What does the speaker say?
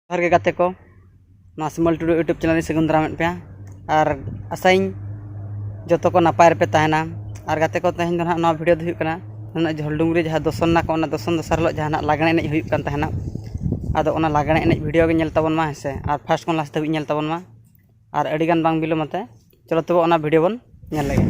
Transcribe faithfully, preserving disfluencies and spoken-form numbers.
ᱡᱚᱦᱟᱨ ᱜᱮ ᱜᱟᱛᱮ ᱠᱚ, ᱱᱚᱣᱟ ᱥᱤᱢᱚᱞ ᱴᱩᱰᱩ YouTube ᱪᱮᱱᱮᱞ ᱤᱧ ᱥᱟᱹᱜᱩᱱ ᱫᱟᱨᱟᱢᱮᱫ ᱯᱮᱭᱟ᱾ ᱟᱨ ᱟᱥᱟᱭᱟᱹᱧ ᱡᱚᱛᱚ ᱠᱚ ᱱᱟᱯᱟᱭ ᱨᱮᱯᱮ ᱛᱟᱦᱮᱱᱟ᱾ ᱟᱨ ᱜᱟᱛᱮ ᱠᱚ, ᱛᱮᱦᱮᱧ ᱫᱚ ᱱᱟᱦᱟᱜ ᱱᱚᱣᱟ ᱵᱷᱤᱰᱤᱭᱳ ᱫᱚ ᱦᱩᱭᱩᱜ ᱠᱟᱱᱟ, ᱱᱩᱱᱟᱹᱜ ᱡᱷᱚᱞᱰᱩᱝᱨᱤ ᱡᱟᱦᱟᱸ ᱫᱚᱥᱚᱱ ᱱᱟᱠᱚ, ᱚᱱᱟ ᱫᱚᱥᱚᱱ ᱫᱚᱥᱟᱨ ᱦᱤᱞᱳᱜ ᱡᱟᱦᱟᱱᱟᱜ ᱞᱟᱜᱽᱬᱮ ᱮᱱᱮᱡ ᱦᱩᱭᱩᱜ ᱠᱟᱱ ᱛᱟᱦᱮᱱᱟ᱾ ᱟᱫᱚ ᱚᱱᱟ ᱞᱟᱜᱽᱬᱮ ᱮᱱᱮᱡ ᱵᱷᱤᱰᱤᱭᱳ ᱜᱮ ᱧᱮᱞ ᱛᱟᱵᱚᱱ ᱢᱟ, ᱦᱮᱸ ᱥᱮ? ᱟᱨ ᱯᱷᱟᱥᱴ ᱠᱷᱚᱱ ᱞᱟᱥᱴ ᱫᱷᱟᱹᱵᱤᱡ ᱧᱮᱞ ᱛᱟᱵᱚᱱ ᱢᱟ᱾ ᱟᱨ ᱟᱹᱰᱤᱜᱟᱱ ᱵᱟᱝ ᱵᱤᱞᱚᱢ ᱟᱛᱮ ᱪᱚᱞᱚ ᱛᱚᱵᱮ ᱚᱱᱟ ᱵᱷᱤᱰᱤᱭᱳ ᱵᱚᱱ ᱧᱮᱞ ᱞᱮᱜᱮ᱾